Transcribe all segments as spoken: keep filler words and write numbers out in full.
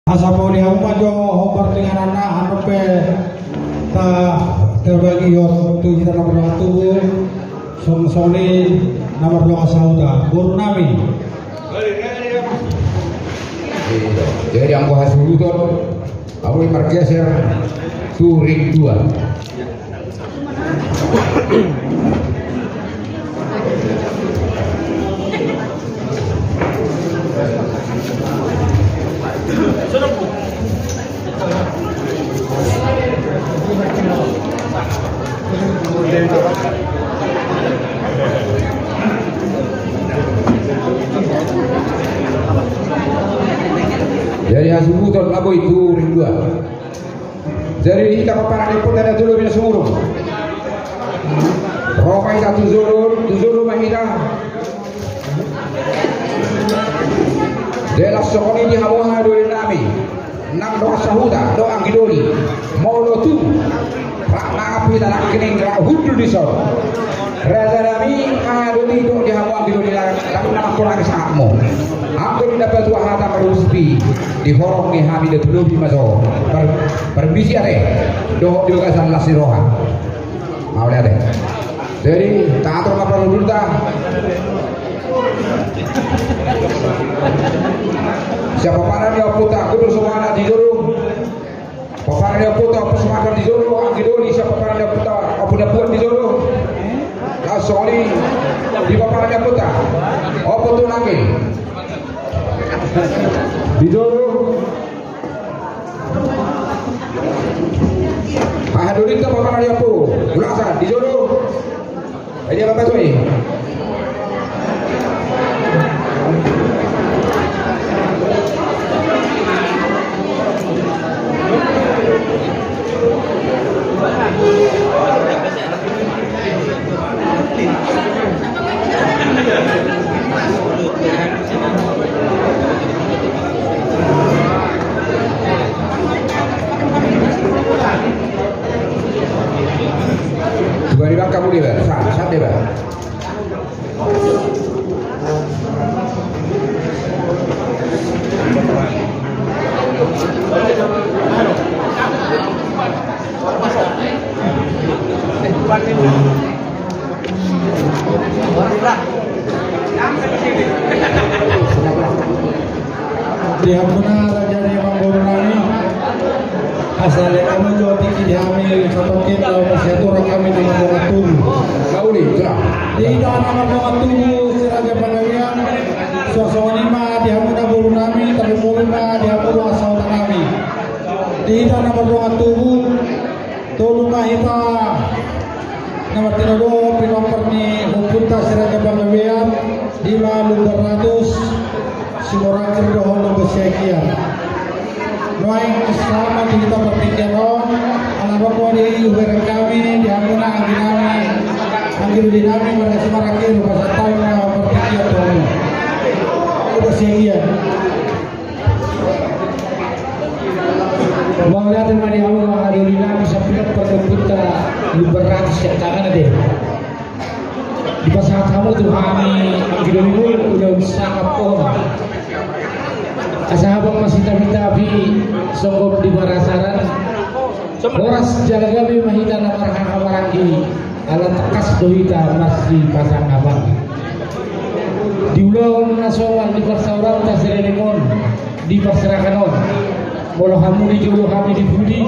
Asa mauliate ma jo hombar di ingananna, anu pe ta, terbagi jo tu hita na mardongan tubu, songon i na mardongan sahuta. Boru nami. Jadi anggo hasuhuton, ahu i margeser tu ring dua. Jadi hasuhuton, ahu i tu ring dua. Jadi di hita pomparan ni ompunta na jolo, bina sumurung. Ro ma hita tu jolo, tu jolo ma hita. Jelas songon i di hamu angka doli nami, nang dongan sahuta dohot anggi doli. Molo tung rap mangan hita nangkining rap hundul dison, raja nami, angka doli, dohot di hamu anggi doli, nang na mangkorhon sangatmu. Anggo di na patua hata maruspi, di horong ni hami do tu lobi ma jo. Par-, parbisian ate dohot di bagasan las ni roha. Mauliate. Jadi taatur ma parhundulta. Sian pomparan ni ompunta, Ompu Sumarno di jolo. Pomparan ni ompunta, Ompu Sumarno di jolo, anggi doli, sian pomparan ni ompunta, Ompu Dampuan di jolo. Laos songon i di pomparan ni ompunta, Ompu Tulangge di jolo. Angka dolinta, pomparan ni Ompu Gulasan di jolo. Ai dia bapak tu i. Coba di belakang dulu, Bang. Sa-, santai, Bang. Di hamuna raja ni amangboru nami, asa lehon hamu jo tingki di hami, sahat tu laho masiatur hami na mardongan tubu. Di hita na mardongan tubu Si Raja Panggabean, songon i ma di hamuna boru nami, tarlumobi ma di hamu dongan sahuta nami. Di hita na mardongan tubu, tolu ma hita na martinodohon pinompar ni ompunta Si Raja Panggabean, i ma Lumban Ratus, Simorangkir dohot Lumban Siagian. Nuaeng sahat ma di hita partingkian on, ala adong do dibereng hami di hamuna anggi nami, anggi doli nami marga Simorangkir, pasahat hami ma partingkian tu hamu. Lumban Siagian. Mauliate ma di hamu angka doli nami, sampingan partomputa Lumban Ratus sian tangan ate. Dipasahat hamu tu hami anggi dolimu ulaon sangap on. Asa habang masitapi-tapi songgop di parasaran. Horas jala gabe ma hita na marhaha maranggi. Ala tangkas do hita marsipasangapan di ulaon na somal di parsaoranta saleleng on, di parserahan on. Molo hamu di jolo hami di pudi,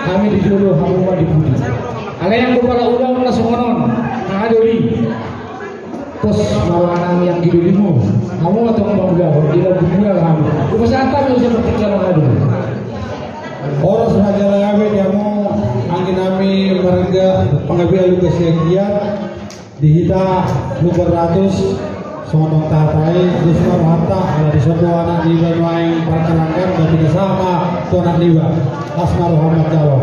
hami di jolo hamu ma di pudi. Alai anggo pala ulaon na songon on, angka doli, pos ma roha nami anggi dolimu. Hamu ma tong mangulahon, di lambung mula hami. Hupasahat hami usaha partingkian on, angka doli. Horas ma jala gabe di hamu anggi nami marga Panggabean Lumban Siagian, di hita Lumban Ratus, songon na tahatai, dos ma rohanta, ala dison do anak niba nuaeng parkalanggan, berarti na sahat ma tu anak niba. Las ma roha manjalo.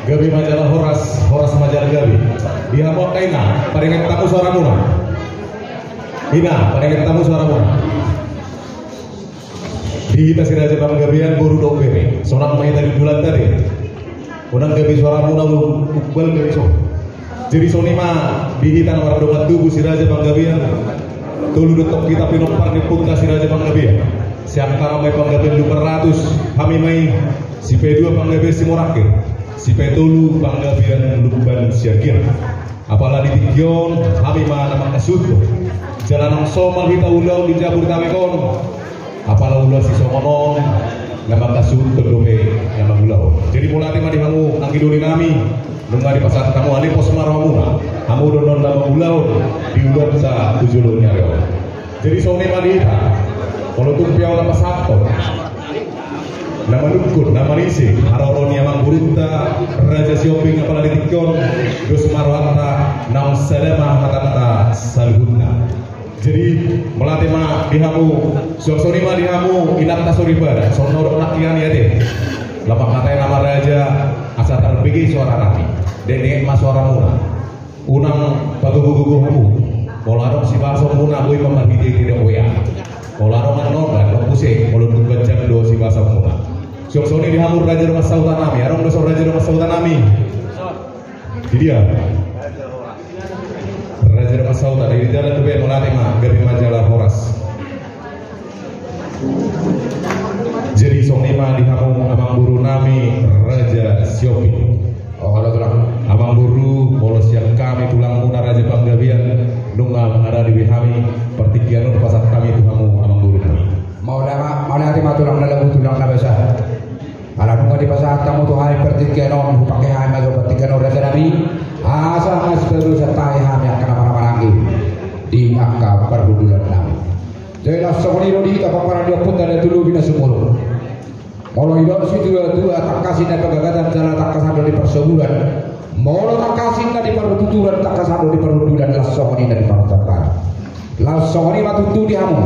Gabe ma jala horas, horas ma jala gabe. Di hamu angka ina, paringot hamu soaramuna. Ina, paringot hamu soaramuna. Di hita Si Raja Panggabean boru dohot bere, sonang ma hita di bulan tadi. Unang gabe soaramuna, umbal gabe so. Jadi songon i ma di hita na mardongan tubu Si Raja Panggabean. Tolu do tong hita pinompar ni ompunta si Raja Panggabean. Sian hami ma i Panggabean Lumban Ratus, hami ma i Sipaidua Panggabean Simorangkir, Sipaitolu Panggabean Lumban Siagian. Apala di tingki on hami ma na mangkasuhuthon. Jala naung somal hita ulaon di jabu di tabek on. Apala ulaon sisongon on na mangkasuhuthon dope na mangulaon. Jadi mauliate ma di hamu anggi doli nami, nunga dipasahat hamu, alai pos ma rohamuna, hamu do na mangulaon di ulaonta tu jolo ni ari on. Jadi songon i ma di hita, molo tung pe ahu na pasahathon, na manungkun, na manise haroro ni amangborunta Raja Sihombing apala di tingki on, dos ma rohanta, naung sada ma hatanta saluhutna. Jadi mauliate ma di hamu, suang songon i ma di hamu inanta soripada, songon na hudok nangkin i ate. Laho mangkatai nama raja asa tarbege soara nami. Denget ma soaramuna. Unang pagogo-gogo hamu. Molo adong sibasonmuna boi ma marhite-hite di W A. Molo adong annon, adong muse, molo dung ganjang do sibasonmuna. Suang songon i di hamu raja dongan sahuta nami, adong do son raja dongan sahuta nami. Di dia? Raja dongan sahuta, di jalan dope, mauliate ma, gabe ma jala horas. Jadi songon i ma di hamu amangboru nami Raja Sihombing. O, halo tulang. Amangboru, molo sian hami tulangmuna Raja Panggabean, nunga mangarade be hami, partingkian on pasahat hami tu hamu amangboru nami. Mauliate ma, mauliate ma tulang na labu, tulang na basa. Ala nunga dipasahat hamu tu hami partingkian on, hupangke hami ma jo partingkian on raja nami. Asa masih terus tahi hami angka na marhaha maranggi di angka parhundulan nami. Jadi laos songon i do di hita pomparan ni ompunta na tolu na sumurung. Molo didok situa-tua tangkas i na di pagagatan jala tangkasan do di parsaburan. Molo tangkas i na di partuturan tangkasan do di parhundulan, laos songon i na di parhundulan. Laos songon i ma tutu di hamu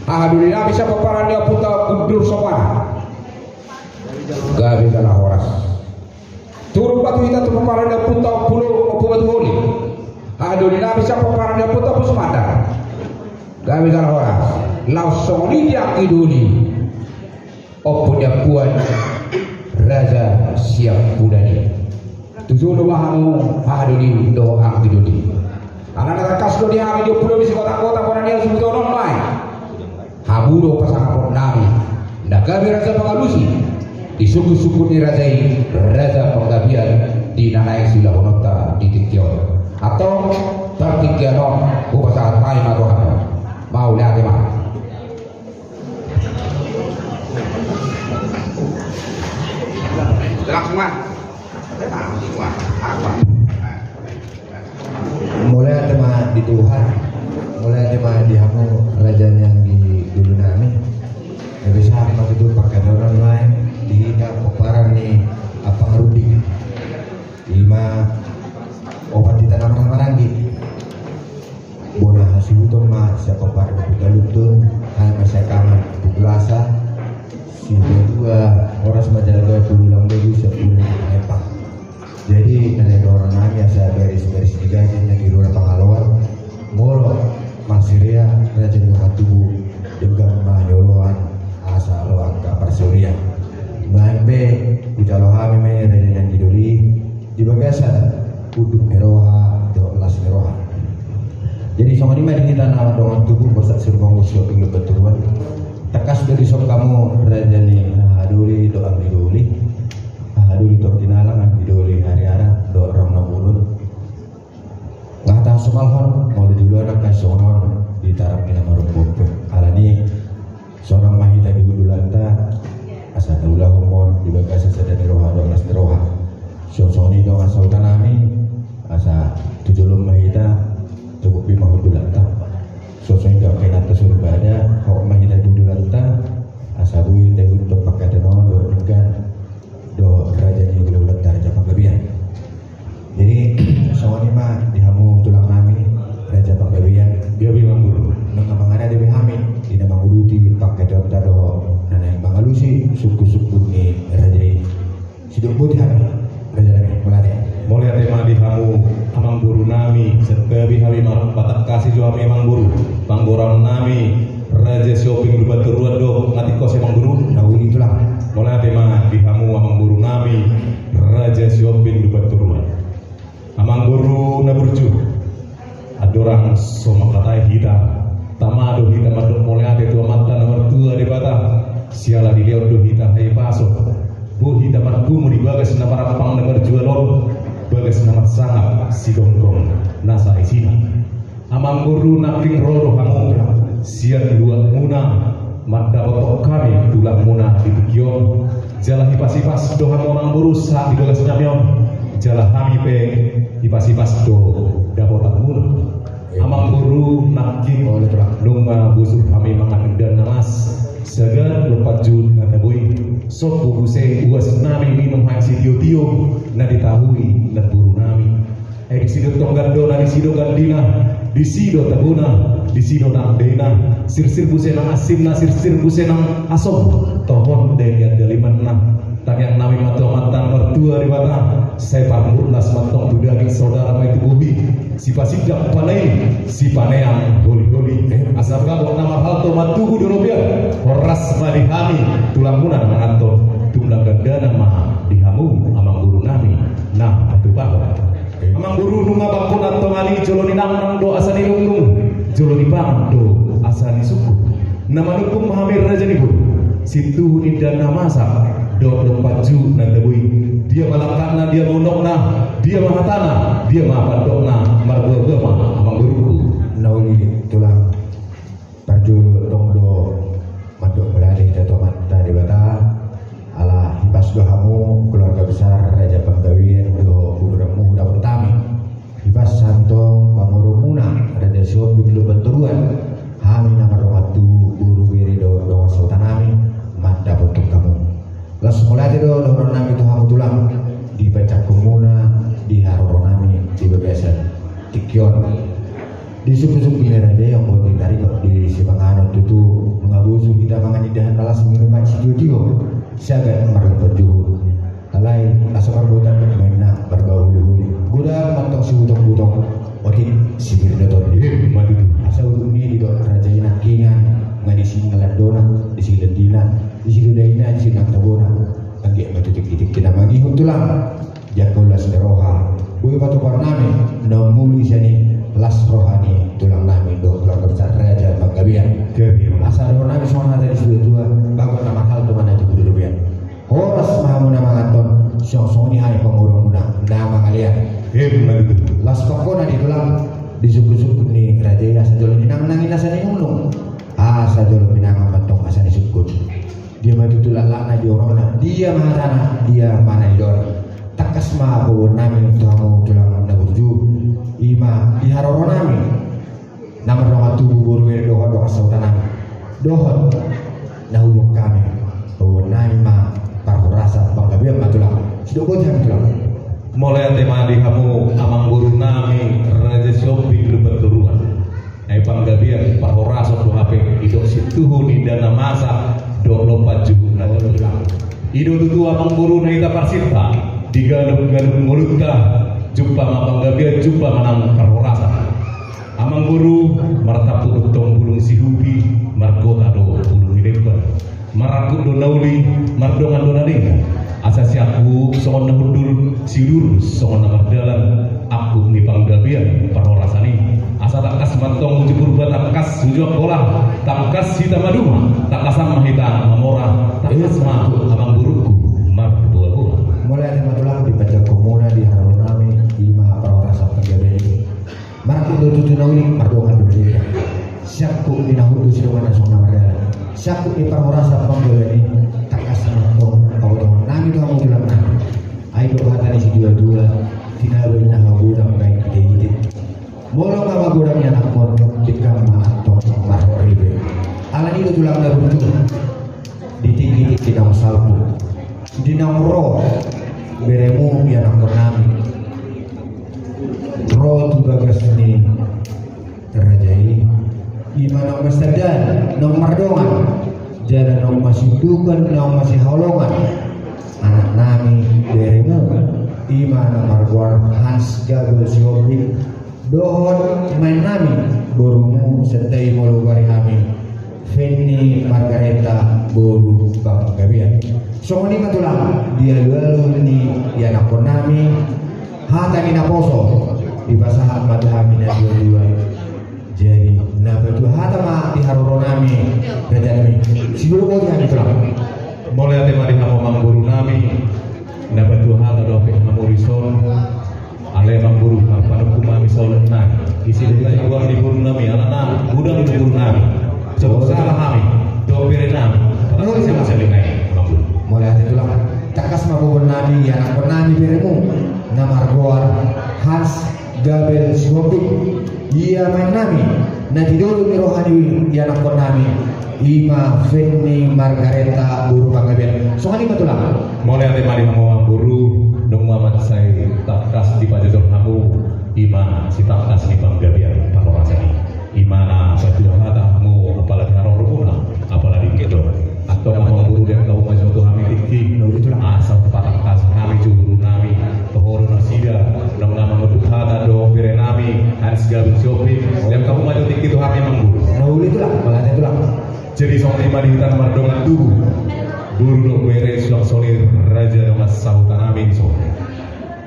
haha doli nami sian pomparan ni ompunta Guntur Somana. Gabe jala horas. Turun ma tu hita tu pomparan ni ompunta Ompu Batuholi. Haha doli nami sian pomparan ni ompunta Ompu Sumandar. Gabe jala horas. Laos songon i di anggi doli Ompu ni Ampuan Raja Siampudan i. Tu jolo ma hamu haha doli dohot anggi doli. Alana tangkas do di hami di Ompu Lobi Sikota-kota, bona ni hasuhuton on ma i. Hamu do pasangapon nami na gabe raja pangalusi di sungkun-sungkun ni raja i, Raja Panggabean, di na naeng siulahononta di tingki on. Antong partingkian on hupasahat hami ma tu hamu. Mauliate ma. Langsung ma. Mauliate ma di Tuhan. Mauliate ma di hamu raja ni anggi doli nami. Gabe sahat ma tutu pangkataion nami di hita pomparan ni Ampang Runding. I ma opat hita na marhaha maranggi. Bona hasuhuton ma sian pomparan ni Ompunta Luntun, hami ma sian Amang Ompu Glasa, Sipaidua, horas ma jala gabe, Ompu Tulang Begu, sian Ompu Tulang Hepang. Jadi na naeng dohonon nami asa baris-baris ni gaji na di rura pangaloan, molo marsirea raja ni dongan tubu, denggan ma ni oloan asa ro angka parsorian. Baen pe hujalo hami ma i raja ni anggi doli di bagasan unduk ni roha dohot las ni roha. Jadi songon i ma di hita na dongan tubu, Borsak Sirubangus Sihombing Lumban Toruan. Tangkas do dison hamu raja ni haha doli dohot anggi doli. Haha doli Tompinalang, anggi doli Hariara dohot Raung Namulun. Nga tasomalhon molo di ulaon angka songon on di tarap ni na marombombom. Alani sonang ma hita di hundulanta, asa taulahon ma on di bagasan sada ni roha dohot las ni roha. Songon i dongan sahuta nami, asa tu jolo ma hita, cukup i ma hundulanta. Songon i dohot angka inanta soripada, hot ma hita di hundulanta, asa boi taihuthon pangkataion on dohot denggan dohot raja ni hulahulanta Raja Panggabean. Jadi songon i ma di hamu tulang nami Raja Panggabean. Gabe amangboru. Nunga mangarade be hami di na manguduti pangkataionta dohot na naeng mangalusi sungkun-sungkun ni raja i. Sidok boti hami raja nami, mauliate. Mauliate ma di hamu amangboru nami, santabi hami marpatangkasi jo hami amangboru. Panggoraon nami Raja Sihombing Lumban Toruan do, nga tingkos amangboru? Na uli tulang. Mauliate ma di hamu amangboru nami Raja Sihombing Lumban Toruan. Amangboru na burju, andorang so mangkatai hita, Tama do hita mandok mauliate tu Amanta na martua Debata, siala dilehon do hita hahipason, boi hita marpungu di bagas na marampang na marjual on, bagas na marsangap sigomgom nasa isina. Amangboru, nangkin ro do hamu sian luatmuna mandapothon hami tulangmuna di tingki on. Jala hipasipas do hamu amangboru sahat di bagasnami on, jala hami pe hipasipas do dapotanmuna. Amangboru, nangkin nunga bosur hami mangan indahan na las, sagat lompat juhut na taboi, sombu muse uasnami minum hami sitiotio na ditahui namborunami. Ai disi do tonggan dona, disi do gandina, disi do tabona, disi do nang daina, sirsir muse nang asinna, sirsir muse nang asom, tohon daihan dalimanna. Tangiangnami ma tu Amanta na martua Debata, sai parmurnas ma antong tu daging, saudara ma i tu bohi, sipasindak panaili, sipaneang holiholi, asa bagot na marhalto ma tubu di robean, horas ma di hami tulangmuna na manganhon, tumlang gandana ma di hamu amangborunami na patupahon. Amangboru, nunga bangkona antong, i jolo ninangnang do asa ninungnung, jolo nipangan do asa nisungkun. Na manungkun ma hami raja ni boru, sintuhu ni indahan na masa dohot lompat juhut na taboi. Dia ma langkatna, dia ma unokna, dia ma hatana, dia ma pandokna, marboaboa ma amangboruku. Na uli tulang. Parjolo tong do mandok mauliate hita tu Amanta Debata, ala hipas do hamu keluarga besar Raja Panggabean dohot uduranmu dapothon hami. Hipas hami tong pangurungmuna Raja Sihombing Lumban Toruan, hami na mardongan tubu, boru, bere dohot dongan sahutanami mandapothon hamu. Las mauliate do dohononnami tu hamu tulang, di panjangkonmuna di haroronami di bagasan tingki on. Di sungkunsungkun ni raja i, anggo di taringot di sipanganon tutu, nunga bosur hita mangan indahan na las, minum aek sitiotio, sagat marlompat juhut. Alai asa marbotan ma inna marbau holiholi. Godang ma antong sibutongbutongan, otik sipir do tondina. Asa ujungna didok raja i nangkiningan, nunga disi nang landona, disi landina, disi do daina, disi nang tabona. Anggiat ma tu tingkitingki na mangihut tulang, jangkon las ni roha, boi patupaonnami na muli sian i las roha ni tulangnami dohot keluarga besar Raja Panggabean. Asa dohononnami songon hata ni situatua, bagot na marhalto ma na tubu di robean. Horas ma hamu na manganhon, songon i hami pangurungmuna na mangalean. Las bangkona di tulang, di sungkunsungkun ni raja i, asa jolo ninangnang i asa ninungnung, asa jolo pinangan ma antong asa nisungkun. Dia ma tutu laklakna, dia onorna, dia ma hatana, dia ma na nidokna. Tangkas ma boaonnami tu hamu tulang na burju, i ma di haroronami na mardongan tubu, boru, bere dohot dongan sahutanami, dohot na huboan hami, boaonnami ma parhorasan panggabean ma tulang. Sidok boti hami tulang. Mauliate ma di hamu amangborunami Raja Sihombing Lumban Toruan. Ai panggabean parhorasan do hape, didok sintuhu ni indahan na masa dohot lompat juhut na taboi. I do tutu amangboru na hita parsinta di ganup-ganup ngolunta, jumpa ma panggabean, jumpa ma nang parhorasan. Amangboru, martampuk do tong bulung sihupi, margota do bulung ni demban. Marangkup do na uli, mardongan do na denggan. Asa siangkup songon na hundul, siudurus songon na mardalan, angkup ni panggabean parhorasan i. Asa tangkas ma antong uju Purba, tangkas uju Angkola, tangkas hita maduma, tangkasan ma hita mamora, tangkas ma amangborungku marboaboa. Mauliate ma tulang, di panjangkonmuna di haroronami, i ma parhorasan panggabean i. Marangkup do tutu na uli, mardongan do na denggan. Siangkup ni na hundul, sidongan na songon na mardalan. Siangkup ni parhorasan panggabean i, tangkas ma antong pabotohonnami tu hamu tulangnami. Ai didok hata ni situatua, tinaba ni na godang baen hitehite. Molo nga magodang ianakhon, denggan ma antong marhoripe. Alani i do tulang na burju, di tingkitingki naung salpu, di naung ro beremu ianakhonnami ro tu bagas ni raja i, i ma naung marsandaan, naung mardongan, jala naung masiundukan, naung masihaholongan anaknami beremu, i ma na margoar Hans Gabel Sihombing, dohot maennami borumu, santabi molo hugoari hami Feni Margareta boru Panggabean. Songon i ma tulang di alualu ni ianakhonnami, hata ni naposo dipasahat ma tu hami na dua-dua. Jadi Na patua hata ma di haroro nami, raja nami. Sidung boti hami tulang. Mauliate ma di hamu amang boru nami. Na patua hata dope hamu dison. Alai amang boru, marpanungkun ma hami saulak nami. Isi hita i goar ni boru nami, alana godang do boru nami. Salah hami dohot bere nami. Patakkas ma saulak nami, amang boru. Mauliate tulang. Takkas ma boru nami, ianakhon nami beremu na margoar Hans Gabel Sihombing. Ia maen nami na di dolok ni roha ni ianakhon nami, i ma Fenni Margareta boru Panggabean. Songon i ma tulang. Mauliate ma di hamu amang boru, dung ma mansai takkas dipajojor hamu, i ma sitangkas ni panggabean parhorasan i. I ma na patua hata hamu apala di haroro muna, apala di kedo. Antong amang boru, diangka hamu ma jo tu hami tingki. Asa patangkas hami jo boru nami. Toho do nasida naung na mangunduk hata dohot bere nami Hans Gabel Sihombing. Diangka hamu ma jo tingki tu hami amang boru. Jadi songon i ma di hita na mardongan tubu, boru dohot bere, suang songon i raja dongan sahuta nami dison.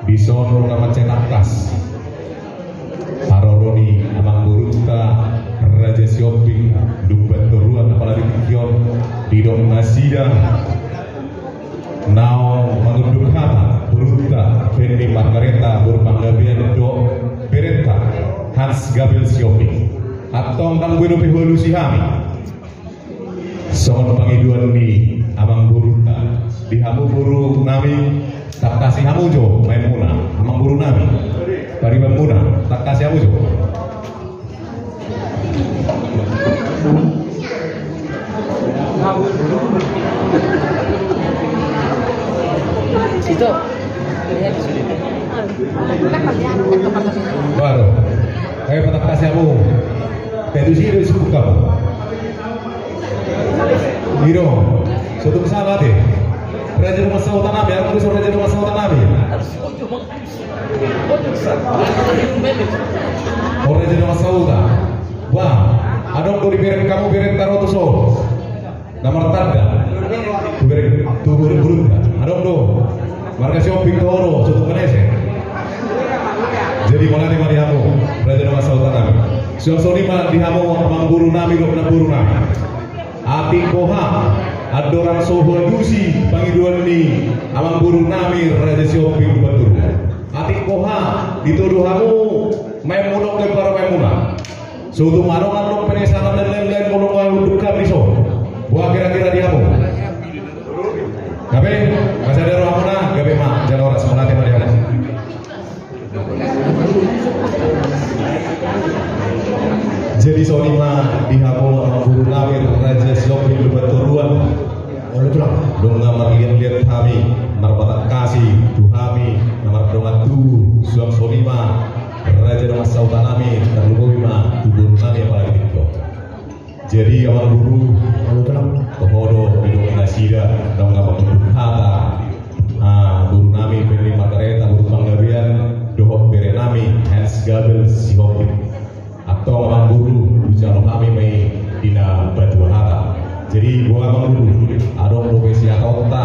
Dison nunga mansai tangkas haroro ni amang borunta Raja Sihombing Lumban Toruan, apala di tingki on didok nasida naung mangunduk hata borunta Fenni Margareta boru Panggabean dohot berenta Hans Gabel Sihombing. Antong ndang boi dope hualusi hami. Songon pangidoan ni amang borunta, di hamu boru nami, tangkasi hamu jo maen muna, amang boru nami. Pariban muna, tangkasi hamu jo. Itu. Baru. Ayo, patangkasi hamu. Kayak itu sih, itu suku kamu. Ido, sotung sala de. Raja dongan sahuta nami, adong do dison raja dongan sahuta nami. O raja dongan sahuta. Bah, adong do dibereng hamu berenta ro tuson. Na martanda tu bereng, tu bereng burungna. Adong do. Marga Sihombing toho do, sotung manese. Jadi mauliate ma di hamu, raja dongan sahuta nami. Suang songon i ma di hamu amang boru nami dohot namboru nami. Atik boha andorang so hualusi pangidoan ni amang boru nami Raja Sihombing Lumban Toruan. Atik boha ditodo hamu maen muna, gabe parmaen muna. Sotung adong, adong penasaran dan lain-lain, molo nga unduk hami dison. Boha kira-kira di hamu? Gabe, masa di rohamuna, gabe ma jala horas, mauliate ma di hamu. Jadi songon i ma di hamu amang boru nami Raja Sihombing Lumban Toruan. Olo tulang. Dung marliat-liat hami, marpatangkasi tu hami na mardongan tubu, suang songon i ma raja dongan sahuta nami, tarlumobi ma tu boru nami apala di tingki on. Jadi amang boru, olo tulang, toho do didok nasida naung na mangunduk hata, ah, boru nami Fenni Margareta boru Panggabean dohot bere nami Hans Gabel Sihombing. Antong amang boru, hujalo hami ma i di na patua hata. Jadi boha amang boru, adong dope siataonta,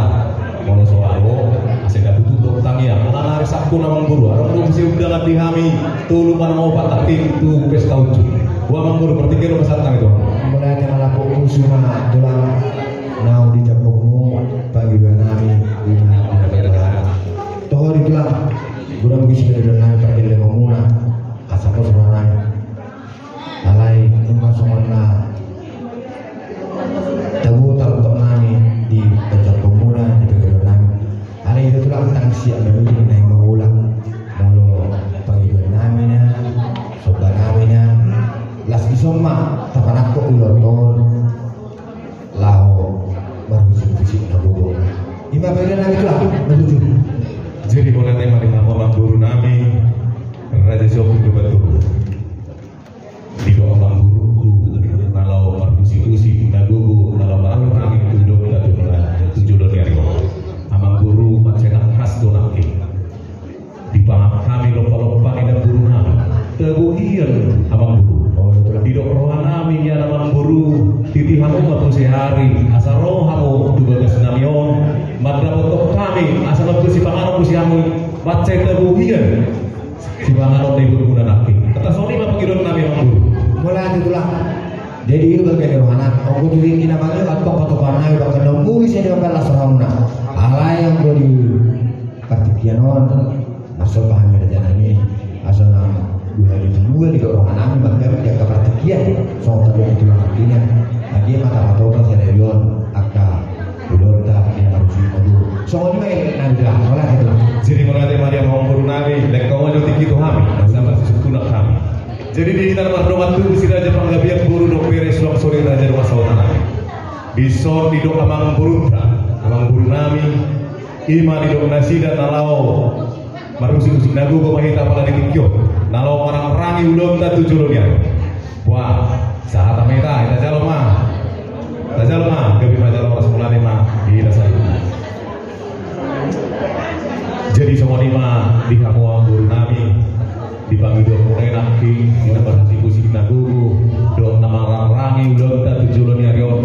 molo so adong, asa na tutup do tangiang. Alana ari Sabtu amang boru, adong dope siundangan di hami tolu manang opat, tapi tu pesta unjuk. Boha amang boru, partingkian do pasahat nami tu. Mauliate ma, lampuk pusu ma tulang, naung dijangkon hamu pangidoan nami di na patua hata. Toho di tulang, godang do isi pangidoan nami, pargellengon muna, asa pos roha nami. Alai nunga songon na tabo tarutok nami di panjangkon muna, di pangidoan nami. Alai i do tulang, ndang siap na nuding na i mangulak. Molo pangidoan nami na, somba nami na, las dison ma tapanangkok ulaon on. Laho marhusik-husik na gogo. I ma pangidoan nami tulang, na tuju. Jadi mauliate ma di hamu amang boru nami Raja Sihombing Lumban Toruan. Didok amang boruku, na laho marhusik-husik na gogo, na laho marangit-rangit tu jolo ni ari on. Amang boru, mansai tangkas do nangkin. Dipaham hami lompa-lompa ni namboru nami. Tabo hian amang boru. Didok roha nami nian amang boru, titi hamu ma tu si ari, asa ro hamu tu bagas nami on, mandapothon hami asa mamboan sipanganon tu si hamu. Mansai tabo hian sipanganon ni boru muna nangkin. Asa songon i ma pangidoan nami amang boru. Mauliate tulang. Jadi i do bagian ni rohana. Anggo tu tingki na maju, antong patupaonnami, bahkan na muli sian i mambalas rohamuna. Alai anggo di partingkian on, marsomba hami rajanami, asa na dua hali tu dua didok rohanami manggabe di angka partingkian, songon tadi di tulang artinya. Age ma tapatopa sadari on angka ulaonta di na marujung maju. Songon i ma i na dua, mauliate tulang. Jadi mauliate ma di amangborunami, lengkong ma jo tingki tu hami, na sabar sisungkunan hami. Jadi di na mardongan tubu si Raja Panggabean boru dohot bere suang sori raja dongan sahutanami. Dison didok amangborunta, amangborunami, i ma didok nasida na laho marusik-usik na gogo ma hita apala di tingki on, na laho marangrangi ulaonta tu jolo ni ari. Wah, sahat ma hita, hita jalo ma. Hita jalo ma, gabe ma jalo, horas mauliate ma di hita saluhut. Jadi songon i ma di hamu amangborunami, di pangidoanmuna i nangkin, di na marusik-usik na gogo dohot na marangrangi ulaonta tu jolo ni ari on,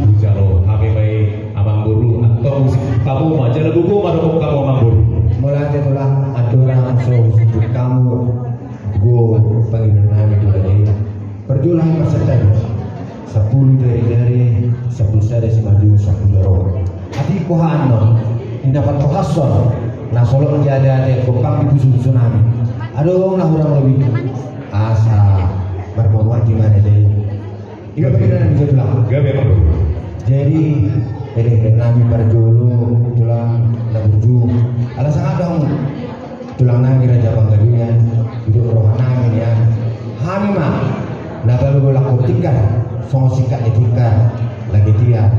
hujalo hami ma i amangboru, antong usik hamu ma jala gogo ma dohot hamu amangboru. Mauliate tulang, andorang so husungkun hamu, gogo pangidoannami tu raja i. Parjolo hami marsantabi. Sampulu jari-jari, sampulu sada simanjujung, sampulu joro. Atik boha annon, di na pantohashon, na solot di ate-ate gompang di pusu-pusunami. Adong na hurang lobi. Asa marmomuan di mana jadi. Iba bagian na bisa tulang. Gabe apa? Jadi, elehenami parjolo tulang na burju. Ala sanga adong tulang nami Raja Panggabean, didok rohanami nian. Hami ma na balga lakkon tikar, songon singkat ni tikar, lagi dia.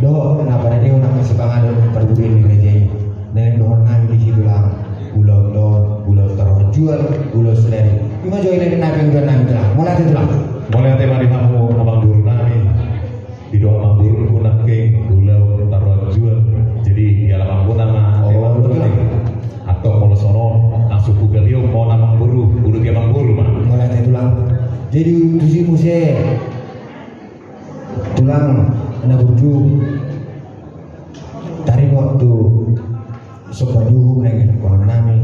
Dohot na paradehon angka sipanganon parbue ni raja i. Na naeng dohononnami disi tulang, ulaon on, ulaon taruhan jual, ulaon sadari. Ima jo elehenami, ulaonnami tulang. Mauliate tulang. Mauliate ma di hamu amangborunami. Didok amangborungku nangkin ulaon taruhan jual. Jadi di alamanmuna ma. Oh, betul. Antong molo songon on, langsung hugalion ma on amangboru, uduti amangboru ma. Mauliate tulang. Jadi tusi muse tulang na burju. Taringot tu somba ni uhum na ingkon dohononnami.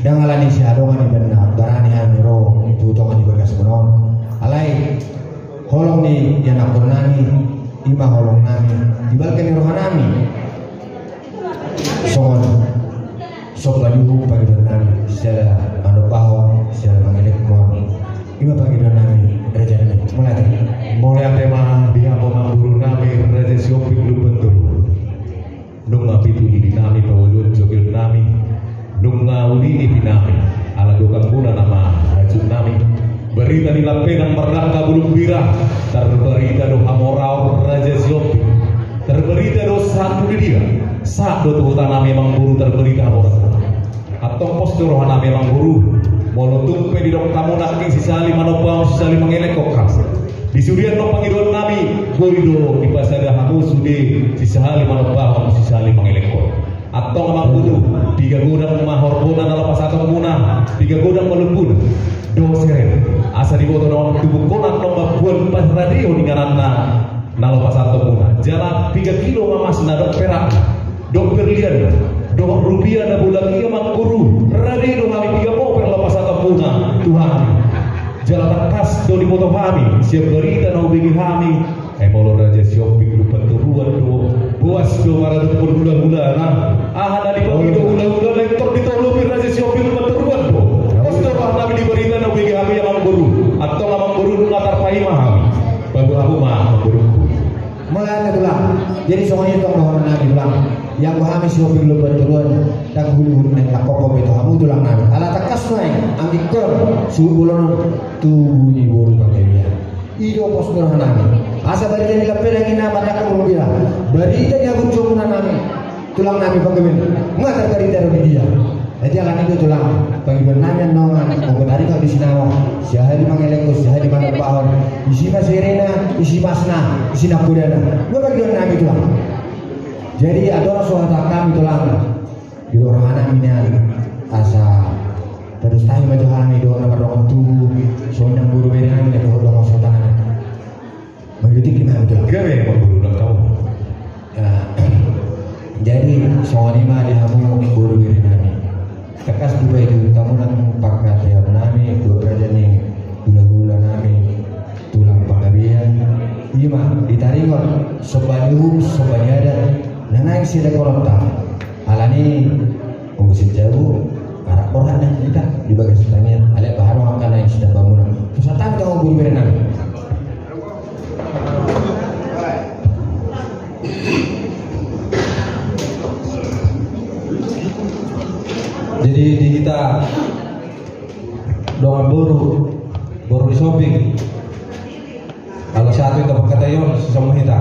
Ndang alani sihadongan iba na barani hami ro tu tonga ni bagasmuna on. Alai holong ni ianakkonnami, ima holongnami di balga ni rohanami. Songon somba ni uhum pangidoannami, siala manombahon, siala mangelekhon. Ima pangidoannami, rajanami. Mauliate. Mauliate ma di hamu amangborunami, Raja Sihombing Lumban Toruan. Nunga pitu ilinami paualuhon jogennami, nunga uli nipinami, ala dokangmuna nama hajutnami. Barita ni lampenan mardangka bulung bira, tarbarita do hamoraon Raja Sihombing. Tarbarita do sahat tu dia, sahat do tu hutanami amangboru, tarbarita hamoraon. Antong pos do rohanami amangboru, molo tung pe didok hamu nangkin sisahali manombahon sisahali mangelekhon hamu. Di sude annon pangidoannami, boi do dipasada hamu sude sisahali manombahon sisahali mangelekhon. Antong amangboru, piga godang ma horbona na laho pasahatonmuna, piga godang ma lombuna. Dohot serep, asa diboto na mantubuhon annon mambuat parradeon ingananna. Na laho pasahatonmuna, jala piga kilo ma masna dohot perakna, dohot berlianna, dohot rupia na bolak i amangboru, rade do hami piga koper laho pasahatonmuna tu hami. Jala tangkas do diboto hami sian barita na hubege hami, ai molo Raja Sihombing Lumban Toruan do, boas do maradophon hulahulana. Aha na dipangido hulahulana, ingkon ditolopi Raja Sihombing Lumban Toruan do. Pos do rohanami di barita na hubege hami amangboru. Antong amangboru, nunga tarpaima hami. Paboa hamu ma amangborungku. Mauliate tulang. Jadi songon i tong dohononnami tulang. Ianggo hami Sihombing Lumban Toruan, ndang hulihuli naeng lakkon be tu hamu tulang nami. Ala tangkas nuaeng, anggiat ingkon suhut bolon on tubu ni boru Panggabean. I do pos ni rohanami. Asa barita ni lampenan i na mardangka bulung bira, barita ni haburjuonmuna nami, tulang nami Panggabean, nga tarbarita ro di dia. Jadi alani do tulang, pangidoannami annon, anggo taringot di sinamot, sisahali mangelekhon, sisahali manombahon, disi ma serena, disi ma asna, disi nangkodana. Ima pangidoannami tulang. Jadi andorang so hata hami tulang, didok rohanami nian, asa tarus tahi ma jo hami dohot na mardongan tubu, songon i nang boru berenami na dohot dongan sahutanami. Mauliate ma hami tulang. Gabe ma boru nang hamu. Jadi songon i ma di hamu boru berenami. Tangkas dipaihut hamu nang panghataionnami, dohot raja ni hulahulanami. Ima ditaringot somba ni uhum, somba ni adat na naeng sidalanhononta. Alani i, ungkup sian jabu, arak borhat na hita di bagasan tangiang, alai bahen do angka naeng sitambaanmuna. Pasahat hami tu hamu boru bere nami. Jadi di hita dongan boru, boru ni Somping, ala satu hita pangkataion, sisama hita.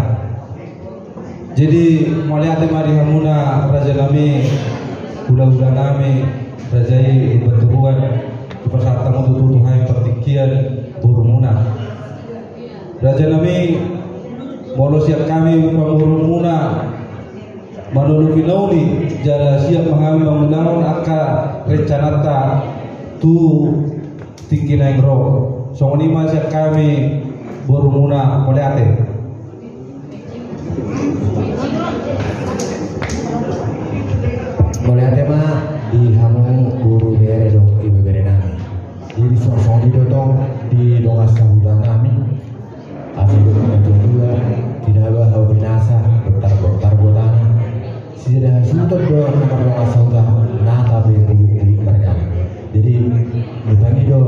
Jadi mauliate ma di hamuna raja nami, hulahula nami, raja i Lumbantoruan, dipasahat hamu tutu tu hami partingkian borumuna. Raja nami, molo sian hami pangurumuna, manoloi-noloi jala siap ma hami mangulahon angka rencananta tu tingki naeng ro. Songon i ma sian hami borumuna, mauliate. Mauliate ma di hamu boru bere dohot ibebere nami. Jadi songon i do tong di dongan sahuta nami. Asa didok natuatua, tinaba hau binasa, bontar-bontar gotana. Sijada hasuhuton do na mardongan sahuta, na tabe pulik-pulik marga. Jadi nuaeng i do,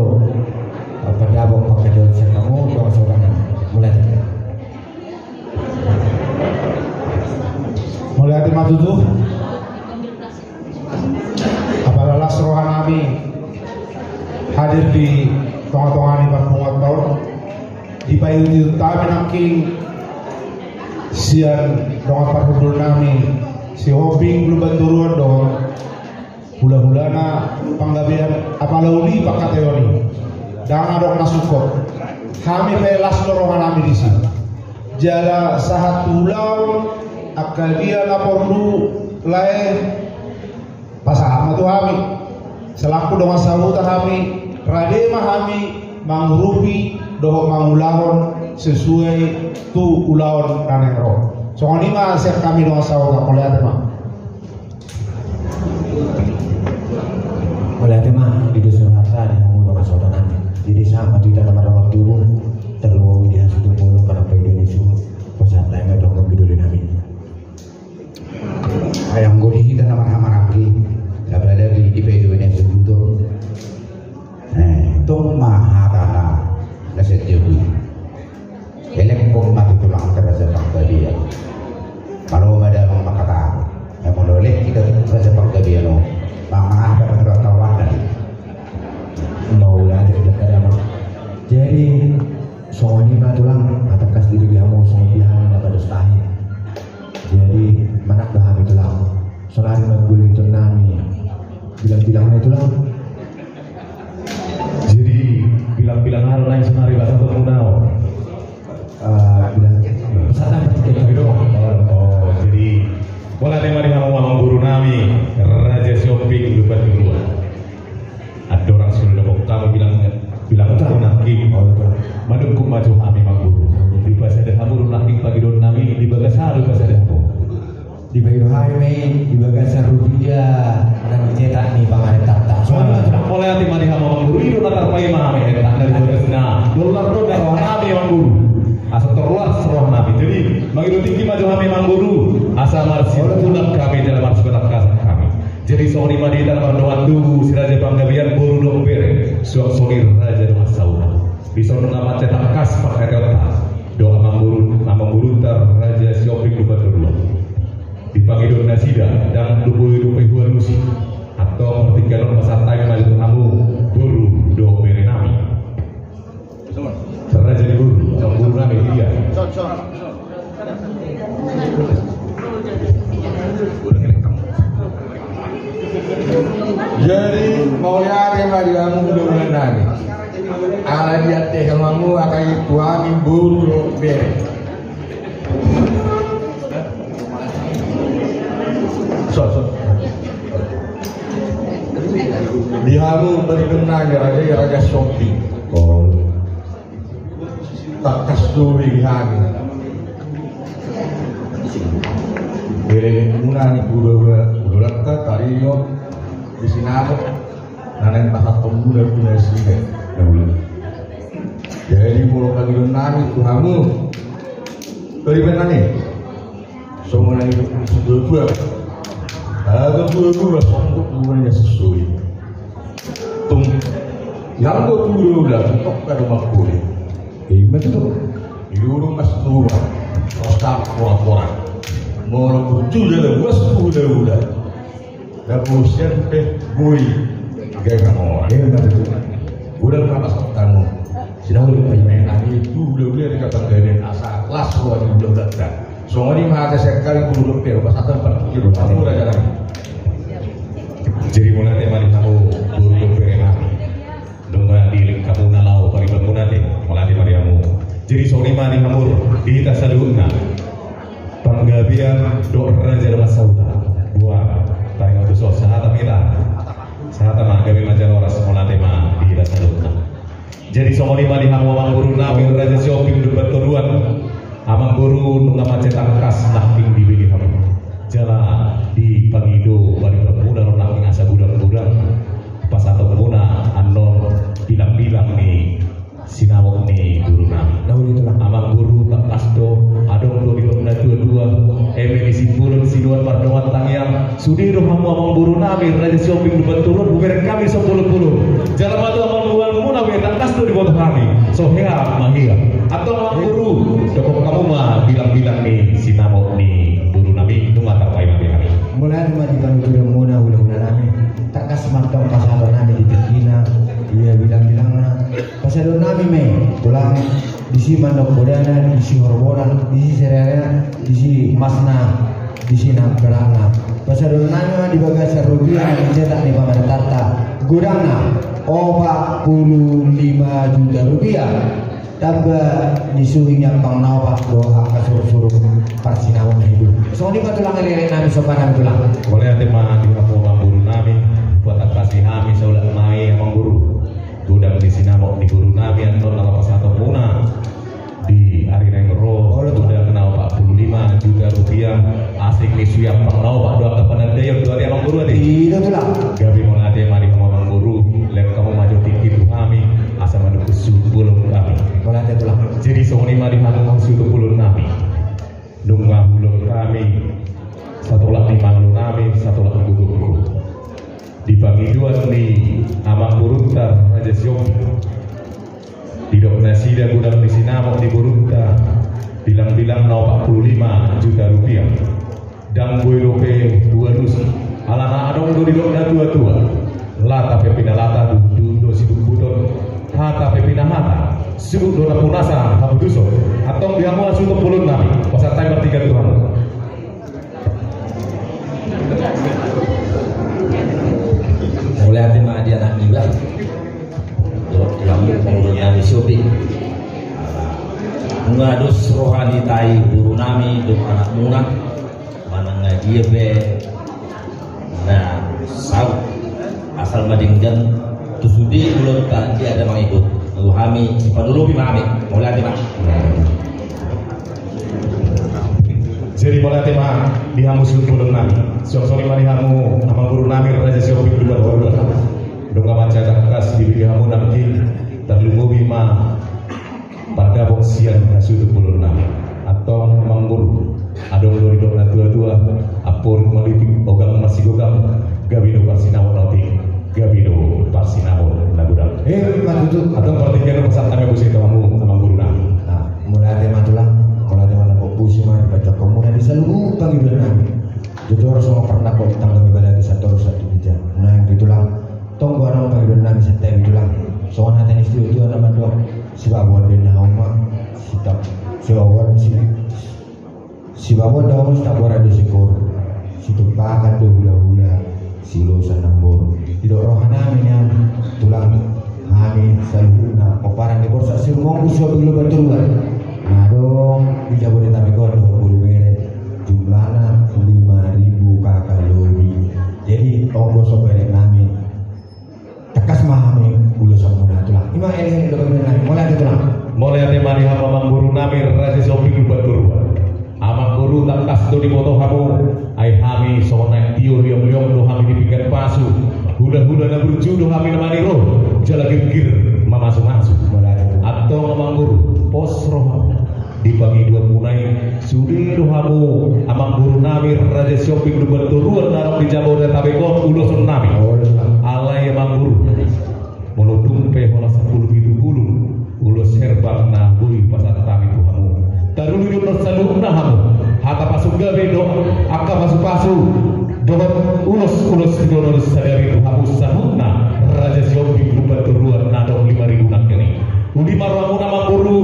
eh, pandapot pangkataion sian hamu dongan sahuta nami. Mauliate. Mauliate ma tutu. Apala las roha nami hadir di tonga-tonga ni parpunguanta on. Dipaihut-ihut hami nangkin sian dongan parhundul nami Sihombing Lumbantoruan dohot hulahulana Panggabean, apala uli pangkataion i. Ndang adong na sungkot. Hami pe las do roha nami disi. Jala sahat tu ulaon, angka dia na porlu lae, pasahat ma tu hami. Selaku dongan sahuta hami, rade ma hami mangurupi dohot mangulahon sesuai tu ulaon na naeng ro. Songon i ma sian hami dongan sahuta, mauliate ma. Mauliate ma, di dos rohanta di hamu dongan sahuta nami. Jadi sahat ma tu hita na mardongan tubu, tarlumobi di hasuhuton bolon, manang paidoan ni suhut, pasahat hami ma tu hamu boru nami. Ai anggo di hita na marhahamaranggi, apalagi di paidoan ni hasuhuton. Eh, tong ma hata na, na sian jabu i. Elekhon ma tu tulang Raja Panggabean. Malo ma damang mangkatahon. Eh, molo elek hita tu Raja Panggabean on, mangaha pe mangkatahon na i. Mauliate ma damang. Jadi songon i ma tulang, na tangkas didokkon hamu songon dia hami na pados tahi. Jadi manat do hami tulang. Saonari ma guling tu nami. Bilang-bilang ma tulang. Jadi bilang-bilang aha do naeng saonari pasahatonmuna on? Eh, bilang, pasahat hami partingkian. Oh, oh, jadi mauliate ma di hamu amangboru nami Raja Sihombing Lumbantoruan. Andorang so didok hamu bilang, bilang tu nangkin. Manungkun ma jo hami amangboru. Dipasada hamu do nangkin pangidoan nami, di bagas aha do dipasada hamu? Dipangido hami ma i di bagasan rupia na dicetak ni pamarentanta. Songon i ma tulang. Mauliate ma di hamu amangboru, i do na tarpaima hami, eh, tanda di bagasna. Dollar do na roha nami amangboru. Asa torlas roha nami. Jadi mangido tingki ma jo hami amangboru. Asa marsihuhuton hami jala marsipanangkasan hami. Jadi songon i ma di hita na mardongan tubu, si Raja Panggabean, boru dohot bere, suang songon i raja dongan sahuta. Dison na mancetak kas pangkataionta dohot amangboru, amangborunta Raja Sihombing Lumbantoruan. Di pangidoan nasida, ndang dope-dope hualusi. Antong partingkian on pasahat hami ma jo tu hamu boru dohot bere nami. Raja ni boru, amangboru nami dia. Jadi mauliate ma di hamu hulahula nami. Ala diantehon hamu angka i tu hami boru dohot bere. So, so. Di hamu pangidoan nami raja, raja Sihombing. Oh. Tangkas do be di hami. Bere muna ni hulahula, hulahulanta taringot di sinamot. Na naeng pasahatonmuna tu nasida. Jadi molo pangidoan nami tu hamu, Bari bennani. Songon i, songon i. Aga dua dua songgop dua ni sesoi. Tung. Yang dua dua ulang, tok kada makuli. Ima tutu. Di rumah mas rumah. Ostak pora-pora. Mora burju jalan buas pula-ula. Dapur sian pe bui. Gaya kamu. Iya, benar itu. Udah berapa setahun? Sudah udah banyak. Nah, itu udah, udah ada kapan gajian asa kelas dua di udah datang. Soalnya mah ada sekali guru dokter, pas ada empat kilo, kamu udah jalan. Jadi, mauliate ma di hamu guru dokter, ya. Nunga dilehon hamu na laho paribanmuna ate, mauliate ma di hamu. Jadi songon i ma di hamu, di hita saluhutna. Panggabean dohot raja dohot sahuta. Dua, paling oto so, sahata ma hita. Sahata ma, gabe ma jala horas, mauliate ma di hita saluhutna. Jadi songon i ma di hamu amangboru nami Raja Sihombing Lumban Toruan. Amangboru, nunga mansai tangkas nangkin dibege hamu. Jala dipangido paribanmuna ro nangkin asa godang-godang pasahatonmuna annon bilang-bilang ni sinamot ni guru nami. Amangboru, tangkas do, adong do didok na tua-tua, eme ni Simbolon sinuan mardongan tangiang. Sude do hamu amangboru nami Raja Sihombing Lumban Toruan, hubereng hami sian bolon-bolon. Jala ma tu amangboru muna be tangkas do diboto hami. So hea ma hea. Antong amangboru, dokkon hamu ma bilang-bilang ni sinamot ni guru nami, nunga tarpaima be hami. Mauliate ma di panuturion muna hula-hula nami. Tangkas ma antong pasahaton nami di tingkina, ia bilang-bilangna. Pasahaton nami ma i, tulang, disi mandok godana, disi horbonan, disi sereana, disi emasna, disi nang perakna. Pasahaton nami ma di bagasan rupiah na dicetak ni pamarentanta. Godangna opat puluh lima juta rupiah. Tamba ni suhi ni ampang na opat dohot angka suruk-suruk parsinamot na hidup. Songon i ma tulang, elek-elek nami, sopa nami tulang. Mauliate ma di hamu amangboru nami, patangkasi hami saulak nai amangboru. Godang ni sinamot ni guru nami annon na pasahatonmuna di ari naeng ro, godangna opat puluh lima juta rupiah, asing ni suhi ampang na opat dohot angka panandaion do ate amangboru ate. Iya tulang. Gabe mauliate ma di hamu amangboru, lehon hamu ma jo tingki tu hami, asa manungkun suhut bolon hami. Mauliate tulang. Jadi songon i ma di hamu hasuhuton bolon nami. Nunga huulahon hami, satolap ni malo nami, satolap ni gogo. Di pangidoan ni amangborunta Raja Sihombing. Didok nasida godang ni sinamot ni borunta, bilang-bilangna opat puluh lima juta rupiah. Ndang boi dope hualusi, alana adong do didok na tua-tua. Lata pe pinalata, duhut-duhut do sibubuton. Hata pe pinahata, subuk do nampunasa haputuson. Antong di hamu hasuhuton bolon nami, pasahat hami martiga tu hamu. Mauliate ma di anak niba. Dohot di hamu amangboru nami Sihombing. Nunga dos roha ni tai boru nami dohot anakmuna. Manang na dia pe na saut, asal ma denggan tu sude ulaonta, dia ada mangikut. Lalu hami sipanolopi ma hami. Mauliate ma. Jadi mauliate ma di hamu suhut bolon nami. Songon i ma di hamu amangboru nami Raja Sihombing Lumban Toruan. Nunga mansai tangkas dibege hamu nangkin, tarlumobi ma pandapot sian hasuhuton bolon nami. Antong amangboru, adong do didok na tua-tua, amporik malipik ogang masigogang, gabe do parsinamot na otik, gabe do parsinamot na godang. Eh, ima tutu. Antong partingkian on pasahat hami ma muse tu hamu amangboru nami. Nah, mauliate ma tulang, mauliate ma na pompus i ma dibacakonmuna di saluhut pangidoan nami. Jujur songon pernah kau tanggung ibadah di satu satu bija. Nah, yang di tulang, tonggo adong pangidoan nami santabi tulang. Songon hata ni situa-tua na mandok, sibaboan do na hauma, sitap, sibaboan si, sibaboan do hauma sitap borat do sikor, situmpakan do hula-hula, siulosan namboru. Didok roha nami nian tulang, hami saluhutna pomparan ni Borsak Sirumonggu Sihombing Lumban Toruan. Na adong di Jabodetabek on dohot boru bere, jumlahna lima ribu K K lobi. Jadi onggo so bere nami. Tangkas ma hami ulos muna tulang. Ima elek-elek do panggilan nami. Mauliate tulang. Mauliate ma di hamu amangboru nami Raja Sihombing Lumban Toruan. Amangboru, tangkas do diboto hamu. Ai hami songon naeng tio liong-liong do hami di pinggan pasu. Hula-hula na burju do hami na maniro. Jala girgir mamasu-masu. Mauliate tulang. Antong amangboru, pos roha. Di pangidoanmuna i, sude do hamu amangboru nami Raja Sihombing Lumban Toruan na adong di Jabodetabek on uloson nami. Alai amangboru, molo tung pe holan sampulu pitu pulu ulos herbang na boi pasahat hami tu hamu, tarlumobi saluhutna hamu, hata pasu gabe do angka pasupasu dohot ulos-ulos sidohononhon sadari tu hamu saluhutna Raja Sihombing Lumban Toruan na adong lima ribu nangkin i. Uli ma rohamuna amangboru,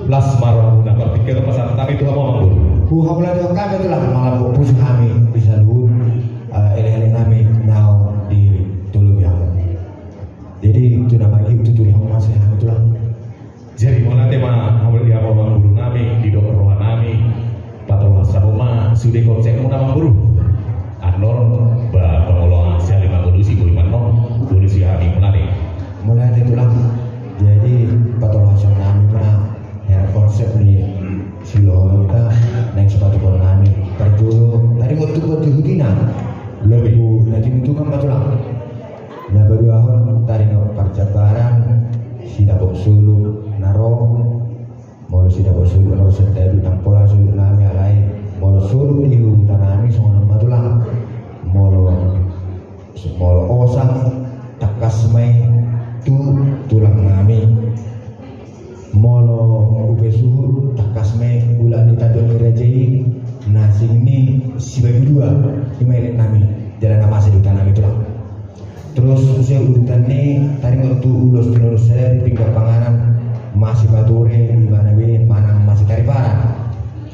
las ma rohamuna. Partingkian pasahat hami tu hamu amangboru. Huhapulak hami tulang, malambok pusu hami di saluhut, eh, elek-elek nami naung ditolopi hamu. Jadi tu na mangihut tu tuli hamu ma sian hami tulang. Jadi mauliate ma hamu di hamu amangboru nami, didok roha nami, patolhas hamu ma sude konsepmuna amangboru. Annon ba pangoloan sian lima puluh si boi mannon, boi si hami mauliate. Mauliate tulang. Jadi patolhas nami ma hera konsep ni sidohononta naeng sipatupaon nami. Parjolo taringot tu panjuhutina. Lobi na tinuntungan ma tulang. Na paduahon taringot parjamparan, sidapot solu na ro. Molo sidapot solu na ro, santabi nang pola solu nami alai. Molo solu di huta nami songon on ma tulang. Molo, molo osang tangkas ma i tu tulang nami. Molo upa suhut tangkas ma i, ula ni tandok ni raja i na sing ni sibagi dua, i ma elek nami jala na masa di huta nami tulang. Terus muse urutan ni taringot tu ulos tinonun sadari, pinggan panganan, masipature, di mana be manang masitariparan.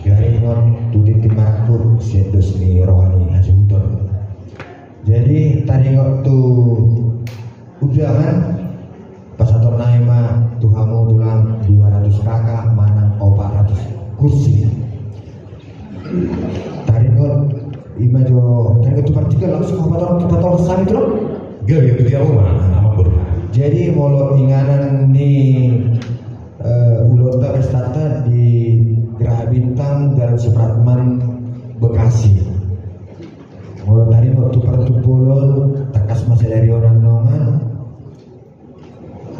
Taringot tu tintin marangkup sian dos ni roha ni hasuhuton. Jadi taringot tu undangan, pasahaton nami ma tu hamu tulang dua ratus K K manang opat ratus kursi. Taringot, i ma jo, taringot tu partingkian langsung patolhas, patolhas hami tulang. Gabe, gabe tu hamu ma amangboru. Jadi molo inganan ni, eh, ulaonta, pestanta di Geraha Bintang, Jalan Supratman, Bekasi. Molo taringot tu partumpolon, tangkas ma sadari on annon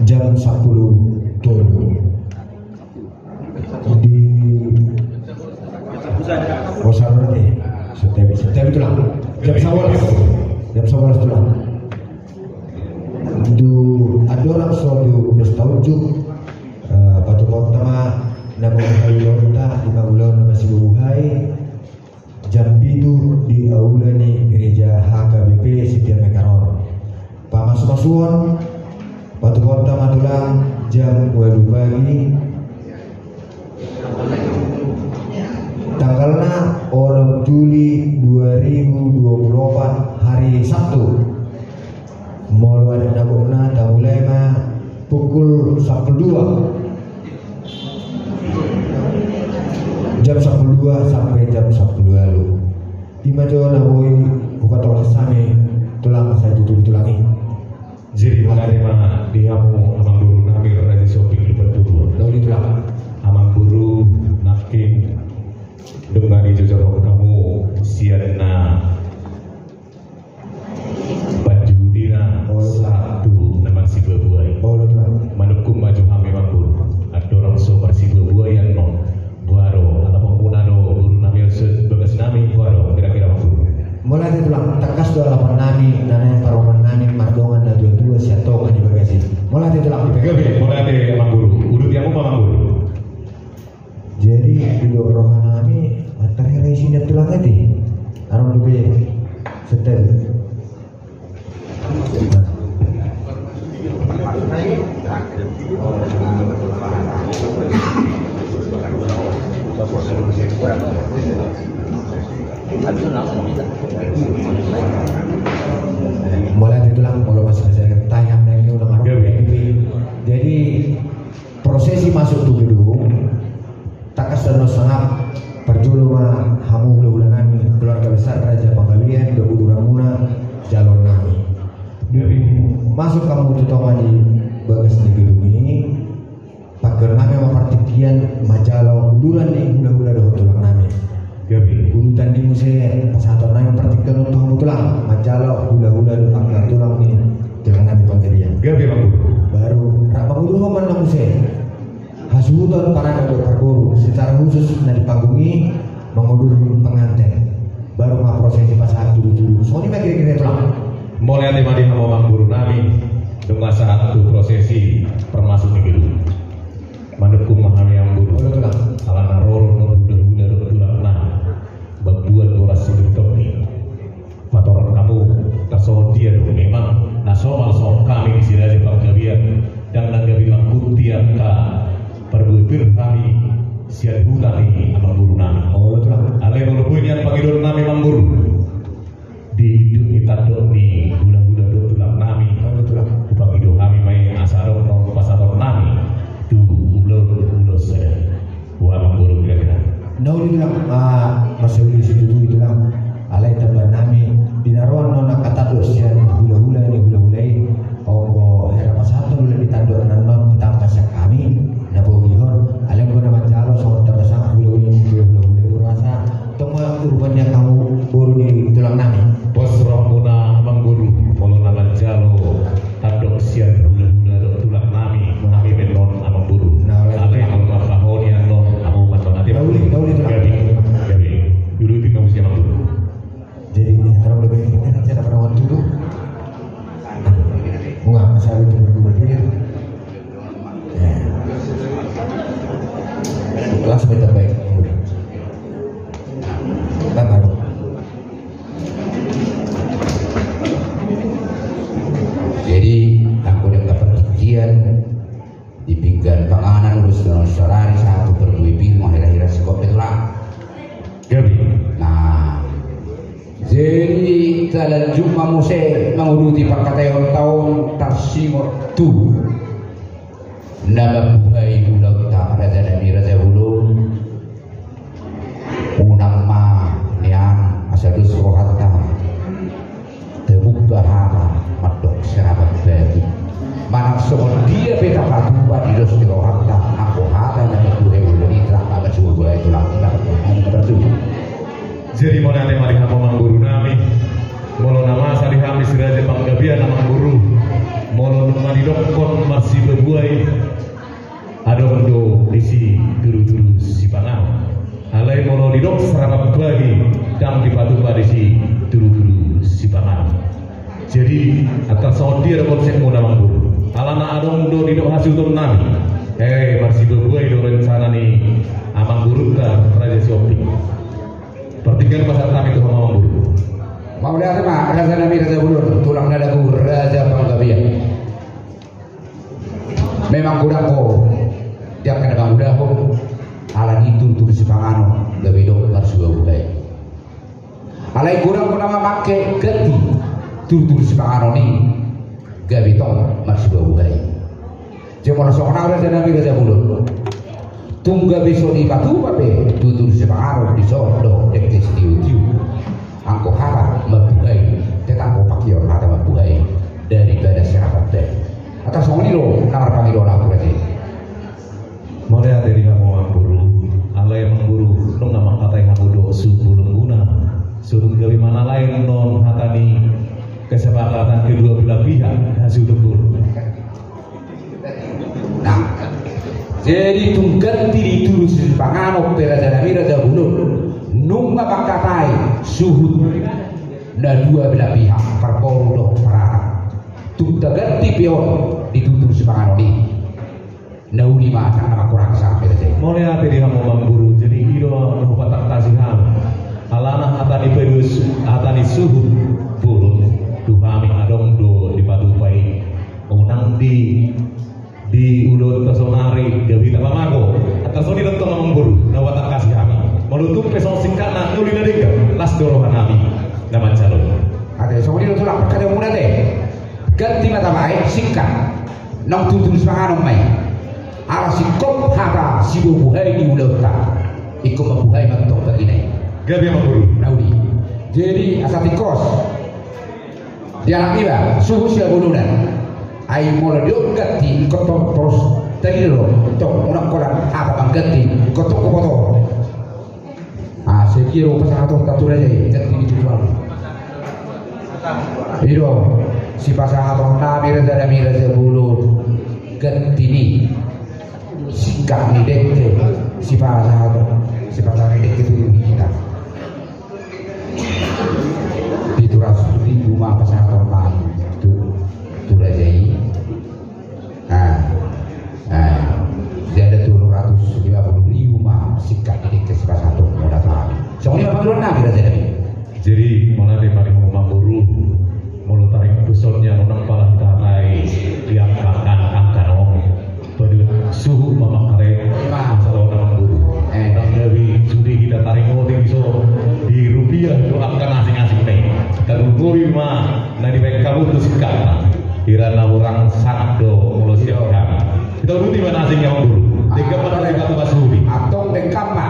jam sampulu tolu. Di, oh, salah nanti. Santabi, santabi tulang. Jam sabolas. Jam sabolas tulang. Tu andorang so tu pesta unjuk, eh, patupaonta ma na mangihut ulaonta, i ma ulaon na masibubuhai. Jam pitu di aula ni gereja H K B P Setia Mekar on. Pamasumasuon, patupaonta ma tulang jam ualu pagi. Tanggalna onom Juli dua ribu dua puluh opat, hari Sabtu. Molo adat na gok na tamulai ma pukul sampulu dua. Jam sampulu dua sampai jam sampulu ualu. I ma jo na boi hupatolhas hami tulang, sai tutu tulang i. Jadi mauliate ma di hamu amangboru nami Raja Sihombing Lumban Toruan. Nauli tulang. Amangboru nangkin dung na dijojor hamu sian na panjuhutina, olo, sahat tu na marsibuabuai. Olo tulang. Manungkun ma jo hami amangboru. Andorang so marsibuabuai annon, boha do harapanmuna do boru nami on sian bagas nami, boha do kira-kira amangboru? Mauliate tulang, tangkas do harapan nami na naeng parumaen nami mardongan na tua-tua sian tonga ni bagas i. Mauliate tulang. Gabe, mauliate amangboru. Uduti hamu ma amangboru. Jadi didok roha nami, mantar hera isi na tulang ate. Adong dope setel. Mauliate tulang, molo masih bisa tahan na ini udah ngarep. Jadi prosesi masuk tu gedung, tangkas annon sangap, parjolo ma hamu hulahula nami, keluarga besar Raja Panggabean, dohot uduranmuna, jaloon nami. Dung masuk hamu tu tonga ni bagas ni gedung i, pangkeon nami ma partingkian manjalo uduran ni hulahula dohot tulang nami. Gabe. Udutan ni muse pasahaton nami partingkian on tu hamu tulang, manjalo hulahula dohot angka tulang ni tulang nami Panggabean. Gabe ma. Baru rap manguduhon ma na muse. Has Suhuton paranak dohot parboru, secara khusus na di panggung i mangudurhon penganten. Baru ma prosesi pasahat tudutudu. Songon i ma kira-kira, Tulang. Mauliate ma di hamu amangboru nami, dung sahat tu prosesi parmasuk ni gedung. Manungkun ma hami amangboru. Olo, Tulang. Alana ro do hulahula dohot tulangna mambuat boras siturutopni. Patorang hamu, tarsongon dia do memang na somal songon hami di si Raja Panggabean, ndang na gabe mangkuti angka parbue pir hami sian huta ni amangboru nami. Olo, Tulang. Alai molo boi nian pangidoan nami amangboru, di duk ni tandok ni hulahula dohot tulang nami. Olo, Tulang. Hupangido hami ma i asa adong naung pasahaton nami tu ulaon ulos sada. Ua amangboru kira-kira. Na uli, Tulang, ah, masa uli situtu i, Tulang. Alai tamba nami di na roan on angka tandok sian hulahula ni hulahula i. Onggo hera pasahaton uli ni tandok na on petangkas sian hami na bogihon. Alai onggo na manjalo songon tamba sangap hulahula ni hulahula i, rasa tong ma urupan ni angka boru ni tulang nami. Pos rohamuna amangboru, molo na manjalo tandok sian hulahula dohot tulang nami, hami pe annon amangboru. Na, olo. Alai molo mambahen i annon, hamu ma annon, ate. Na uli, na uli, Tulang. Gabe, gabe. Diuluti ma muse amangboru. Jadi, ini terang lebih, ini kan cara penawar dulu. Enggak, masalah itu belum berpikir. Ya. Langsung kita baik. Baik, baik. Jadi, anggo di angka partingkian di pinggan panganan, ulos na sadari sahat tu parbue pir, molo hira-hira singkop pe, Tulang. Gabe. Nah, jadi talanjut ma muse manguduti pangkataion ta on, tarsingot tu na mambuhai ulaonta, raja nami, raja bolon. Unang ma nian asa dos rohanta tabuka hata mandok sarapan batu. Manang songon dia pe tapatupa di dos ni rohanta anggo hata na mambuhai ulaon i, Tulang, aba suhut, Tulang. Jadi mauliate ma di hamu amangboru nami. Molo na masa di hami si Raja Panggabean amangboru, molo nunga didokkon marsibuai-buai, adong do disi tudu-tudu sipanganon. Alai molo didok sarapan batu, ndang dipatupa disi tudu-tudu sipanganon. Jadi antar songon dia do konsepmuna amangboru? Alana adong do didok hasuhuton nami. Eh, marsibuai-buai do rencana ni amangborunta Raja Sihombing. Partingkian pasahat nami tu hamu amangboru. Mauliate ma raja nami, raja bolon, tulang na dagu, Raja Panggabean. Memang godang ho di angka na mangulahon, alani tudu-tudu sipanganon gabe didok marsibuai-buai. Alai godang ho na mamangke ganti tudu-tudu sipanganon i gabe tong marsibuai-buai. Jadi molo songon au, raja nami, raja bolon, tung gabe so dipatupa pe tudu-tudu sipanganon dison dohot dengke sitio-tio, anggo hata mambuhai, tetap ho pangkeon hata mambuhai daripada sarapan batu. Antar songon i do na marpangidoan au tu raja i. Mauliate di hamu amangboru. Alai amangboru, nunga mangkatai hamu dohot suhut bolonmuna, songon gabe manalai annon hata ni kesepakatan kedua belah pihak, hasuhuton boru. Nah, jadi tung ganti di tudu sipanganon pe, raja nami, raja bolon, nunga mangkatai suhut na dua belah pihak, parboru dohot paranak, tung taganti pe on di tudu sipanganon i. Na uli ma, ndang na mangkurangi sahat pe, raja i. Mauliate di hamu amangboru. Jadi i do na hupatangkasi hami. Alana hata ni paidua su-, hata ni suhut bolon tu hami adong do dipatupa i. Unang di, di ulaonta saonari gabe tapamago. Antar songon i do tong amangboru na hupatangkasi hami. Molo tung pe songon singkatna, na uli na denggan, las do roha nami na manjalo. Ate, songon i do, Tulang, pangkataion muna, ate. Ganti ma tabaen singkat. Naung tudu-tudu sipanganon ma i. Ala singkop hata sibuai-buai ni ulaonta, ingkon mambuhai ma tong bagina i. Gabe amangboru. Na uli. Jadi asa tingkos di anak niba, suhut sihabolonan. Ai molo didok ganti, ingkon tong torus tarida do tong, unang holan hata mangganti, ingkon tong huboto. Ah, sai dia do pasahatonta tu raja i, ganti ni tulang. I do sipasahaton nami, raja nami, raja bolon, ganti ni si Singkat ni dengke, sipasahaton, sipasahaton ni dengke tu hita. Pitu ratus ribu ma pasahaton nami tu, tu raja i. Ah, ah, jadi tolu ratus lima puluh ribu ma singkat ni dengke sipasahaton muna tu hami. Songon i ma pangidoan nami, raja nami. Jadi mauliate ma di hamu amangboru, molo taringot tu son i, unang pala hita hatai di angka, angka, angka on. Padu suhut ma mangkaret. Ima. Masalah on amangboru. Eh. Unang gabe sude hita taringot i di son, di rupiah tu angka na asing-asing na i. Tarugomi ma na dibaen hamu tu singkatna. Hira na hurang sangap do molo sian hami. Hita uduti ma na asing i amangboru. Denggan ma na di batu basuhut i. Antong denggan ma.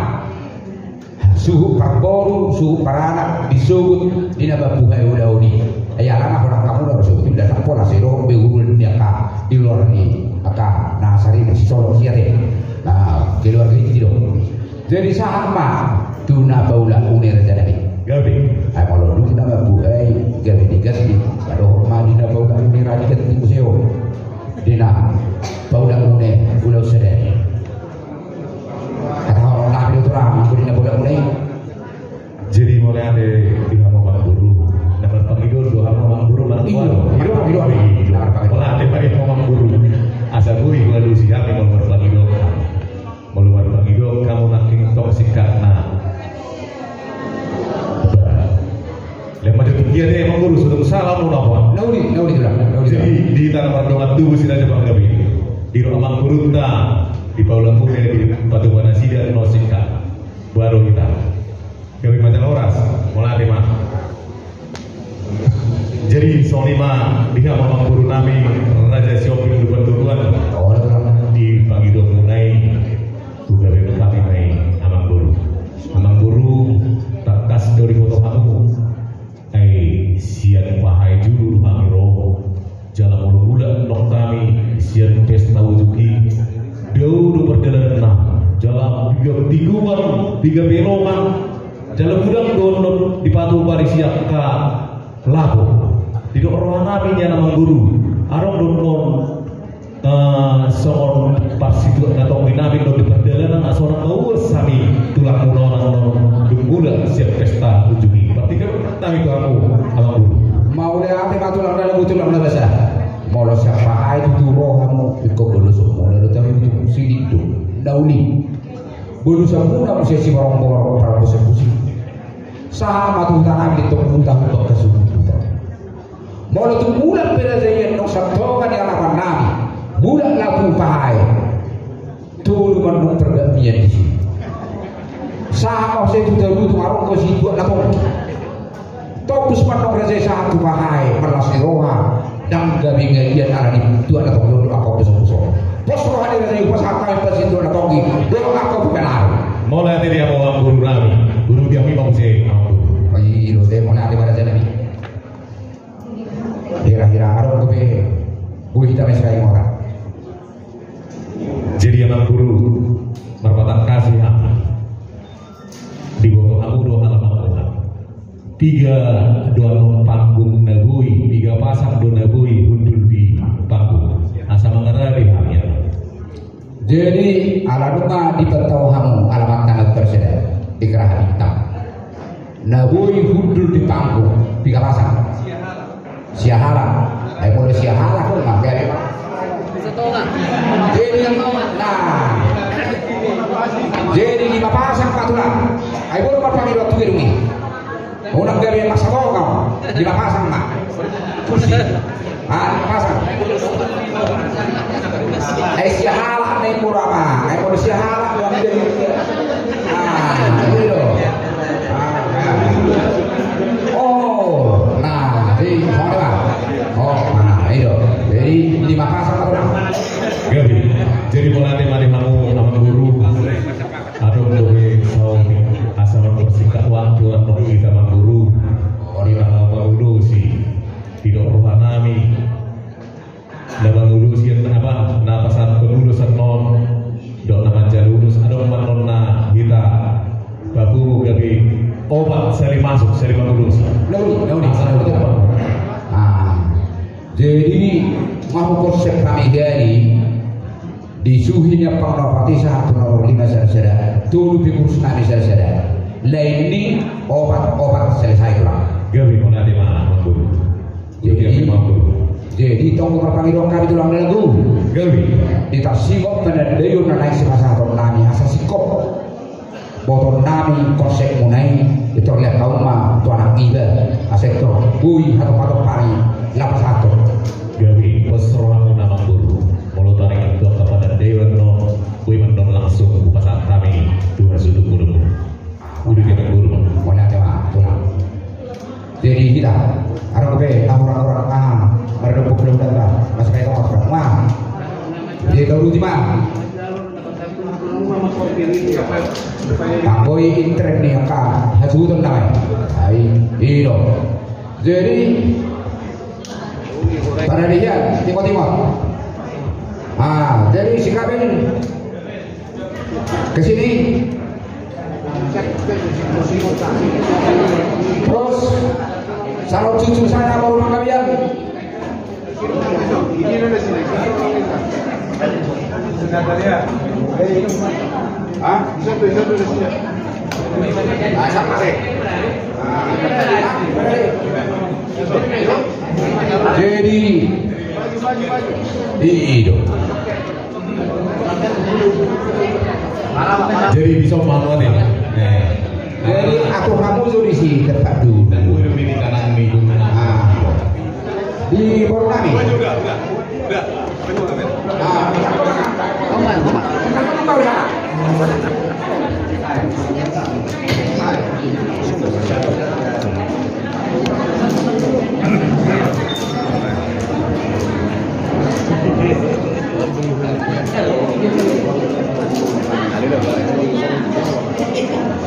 Suhut parboru, suhut paranak, disogot di na mambuhai ulaon i. Ai alana hurang hamu do sogot i, datang pola sai dohot be urulan ni angka di luar ni angka na sari na sisolo sia te. Na keluarga i do. Jadi sahat ma tu na paulakmuna i, raja nami. Gabe. Ai molo dung na mambuhai gabe diganti, padohot ma di na paulakmuna i ra diganti muse on. Di na paulakmuna i ulaon sadari. Hata horong nami do tu ra, anggo di na paulakmuna i. Jadi mauliate di hamu amangboru. Na marpangidoan do hamu amangboru, marpangidoan. Iyo, marpangidoan. Marpangidoan. Mauliate ma di hamu amangboru. Asa boi hualusi hami molo marpangidoan hamu. Molo marpangidoan hamu nangkin tong singkatna. Bah. Lek ma jo tu dia dei amangboru, so dung salam do na boan. Na uli, na uli, na uli. Jadi di hita na mardongan tubu, si raja panggabean, di roha amangborunta, di paulakmuna i, dipatupa nasida na singkat. Baru hita. Gabe ma jala horas, mauliate ma. Jadi songon i ma di hamu amangboru nami, Raja Sihombing Lumban Toruan, di pangidoanmuna i. Tu gabe hami ma i amangboru. Amangboru, tangkas do diboto hamu. Ai sian Pahae julu do hami ro. Jala molo mulak annon hami sian pesta ujung i, dao do pardalananna. Jala piga tikungan, piga pelongan. Jala godang do annon dipatupa disi angka lapo. Didok roha nami nian amangboru, adong do annon Eh, songon parsituak na tonggi nami annon di pardalanan, asa unang mauas hami tulangmuna on annon dung mulak sian pesta ujung i. Partingkian nami tu hamu amangboru. Mauliate ma tulang na lomo, tulang na basa. Molo sian Pahae tutu ro hamu, ingkon bolosanmuna do tarutung, siding do. Na uli. Bolosanmuna muse siborongborong parbosan musik. Sahat ma tu huta nami, di tong huta, huta, huta, huta. Molo tung mulak pe raja i annon sian tonga ni alaman nami, mulak laho tu Pahae, tolu ma annon parbaktian disi. Sahat ma muse tu tarutung, adong do situak na tonggi. Topus ma annon raja i sahat tu Pahae, marlas ni roha, ndang gabe galian ala ni situak na tonggi on dohot angka ompu sompu. Pos roha ni raja i, pos angka situak na tonggi dohot angka ompu na ro. Mauliate di hamu amangboru nami, uduti hami ma muse amangboru. I do te, mauliate ma raja nami. Hira-hira adong dope boi hita masirai mora. Jadi amangboru, marpatangkasi hami. Diboto hamu do halaman muna. Piga do annon panggung na boi, piga pasang do na boi hundul di panggung. Asa mangarade hami. Jadi ala nunga dipantau hamu alamanna na tarseda di Geraha Bintang. Na boi hundul di panggung piga pasang? Sia halak. Ai molo sia halak on ma gabe. Jadi nah. Jadi lima pasang ma tulang. Ai molo marpangidoan tu gedung i. Unang gabe masa bokau, lima pasang ma. Ah, lima pasang. Eh, sia halak na i mura ma. Eh, molo sia halak, ah, i do. Ah, ah. Oh, nah, di mana? Oh, nah, i do. Jadi lima pasang ma tulang. Gabe. Jadi mauliate ma di hamu amangboru. Adong dope saotik asa mamborsingkat waktu annon hita amangboru. Di na mangulosi, didok roha nami. Na mangulosi apa? Na pasahat ulos annon dohot na manjalo ulos. Adong ma annon na hita papungu gabe opat sali masuk sali mangulosi. Lauli, lauli, asa lauli. Opat. Ah. Jadi, mau konsep kami dari Disuhi ni ampang na opat i sahat tu nomor lima sada-sada. Tolu pe kursi nami sada-sada. Lain ni opat, opat selesai tulang. Gabe, mauliate ma Amangboru. Jadi, jadi tong do marpangidoan hami tulang, na lagu. Gabe. Di tarsingkop penandaion na naeng sipasahaton nami asa singkop boto nami konsepmuna i, pintor lean hamu ma tu anak iba, asa pintor boi hatop-hatop hami laho pasahathon. Gabe, pos rohamuna Amangboru. Molo taringot tu angka penandaion on, boi ma annon langsung hupasahat hami tu hasuhuton muna. Uduti Amangboru. Mauliate ma tulang. Jadi hita, adong dope na hurang-hurang, ah, mardompok dope, masuk aja, masuk aja. Wah. Jadi tau ruti ma. Tanggoi intren ni angka hasuhuton nami. Ai, i do. Jadi pada dia, timot-timot. Ah, jadi si Kabin ke sini. Terus, salon cucu saya mau rumah kalian. Hah? Jadi, i do. Jadi bisa manu ate. Eh. Jadi atur hamu jo disi tempat dulu. Udah mini kanan minggu. Ah. Di boru nami. Udah, udah, udah. Ah. Aman, aman.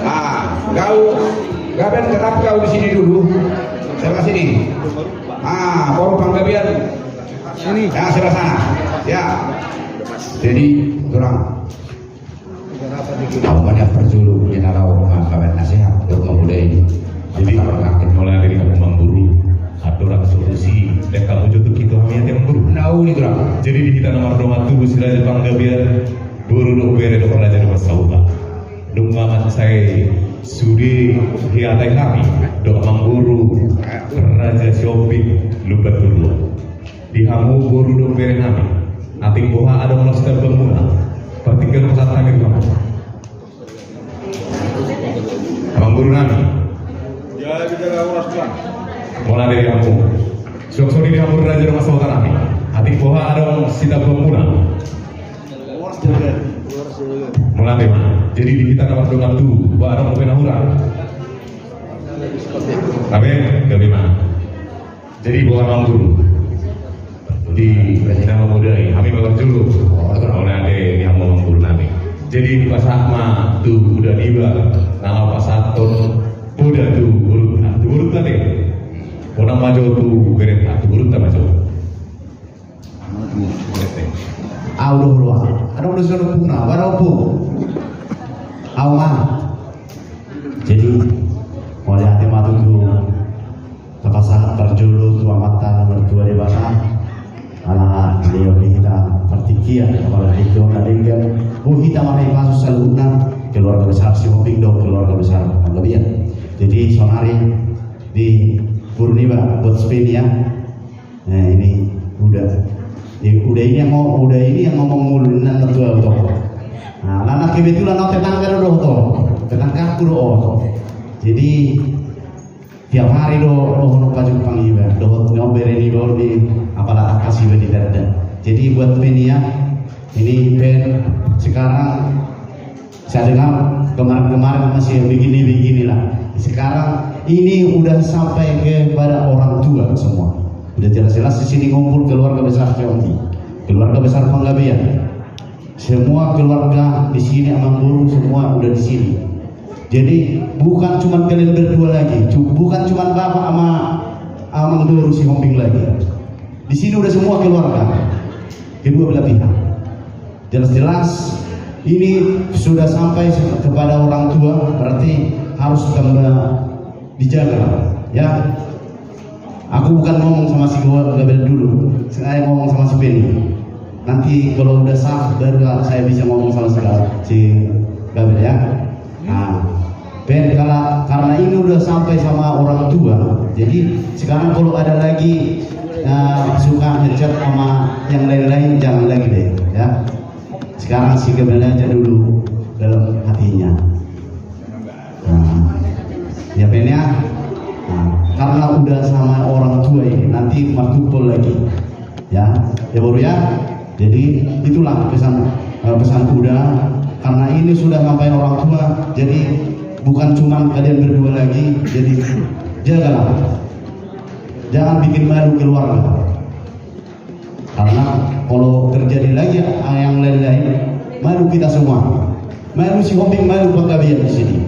Ah, kau, Gaben, tetap kau di sini dulu. Sebelah sini. Ah, baru panggabean. Sini. Ya, sebelah sana. Ya. Jadi, tulang. Au ma nian parjolo di na laho mangkabai nasihat dohot mangudai. Jadi, mauliate ma di hamu Amangboru. Andorang so tusi, lean hamu jo tu hita hami ate Amangboru. Na uli tulang. Jadi di hita na mardongan tubu si Raja Panggabean, boru dohot bere dohot raja dohot sahuta. Nunga mansai sude dihatai hami dohot Amangboru Raja Sihombing Lumban Toruan. Di hamu boru dohot bere nami, atik boha adong laos tarbang muna, partingkian pasahat nami di hamu. Amangboru nami. Mauliate di hamu. Suang songon i di hamu raja dohot sahuta nami, atik boha adong sitarbang muna. Mauliate ma. Jadi di hita na mardongan tubu, boha adong dope na hurang? Gabe, gabe ma. Jadi boha Amangboru? Di na mangudai, hami ma parjolo. Mauliate di hamu Amangboru nami. Jadi dipasahat ma tu uda niba, na laho pasahathon poda tu borunta. Tu borunta ate. Unang ma jo tu berenta, tu borunta ma jo. Au do hula. Adong do sian ompungna, boha do ompung? Au ma. Jadi, mauliate ma tutu. Tapasahat parjolo tu Amanta na martua Debata. Ala dilehon di hita partingkian, apala tingki on na denggan. Boi hita marhahipason saluhutna, keluarga besar Sihombing dohot keluarga besar Panggabean. Jadi, saonari di boru niba buat Spenia. Nah, ini uda. Ini uda ini yang ngomong, uda ini yang ngomong mulu, na tua dohot. Nah, alana kebetulan au tetangga do dohot. Tetanggaku do. Jadi tiap hari do, dohot pajumpang iba. Dohot ni bere niba on di apala tangkas iba di dada. Jadi buat Spenia, ini pen sekarang Saya dengar kemarin-kemarin masih begini-beginilah. Sekarang ini udah sampai kepada orang tua semua. Udah jelas-jelas di sini ngumpul keluarga besar Sihombing, keluarga besar Panggabean. Semua keluarga di sini, Amangboru, semua udah di sini. Jadi bukan cuma kalian berdua lagi, cu- bukan cuma bapak sama Amangboru Sihombing lagi. Di sini udah semua keluarga, kedua belah pihak. Jelas-jelas ini sudah sampai kepada orang tua, berarti harus tambah dijaga, ya. Aku bukan ngomong sama si Gabel dulu, saya ngomong sama si Penny. Nanti kalau udah sah, baru saya bisa ngomong sama si Gabel, si Gabel, ya. Nah, Ben, kalau karena ini udah sampai sama orang tua, jadi sekarang kalau ada lagi, eh, suka ngechat sama yang lain-lain, jangan lagi deh, ya. Sekarang si Gabel aja dulu dalam hatinya. Nah, ya, Ben, ya. Nah, karena udah sama orang tua ini, nanti martumpol lagi. Ya, ya, Boru, ya. Jadi itulah pesan, eh, pesan Uda. Karena ini sudah sampai orang tua, jadi bukan cuma kalian berdua lagi. Jadi jagalah, jangan bikin malu keluarga. Karena kalau terjadi lagi yang lain-lain, malu kita semua. Malu si Hoping, malu Panggabean di sini.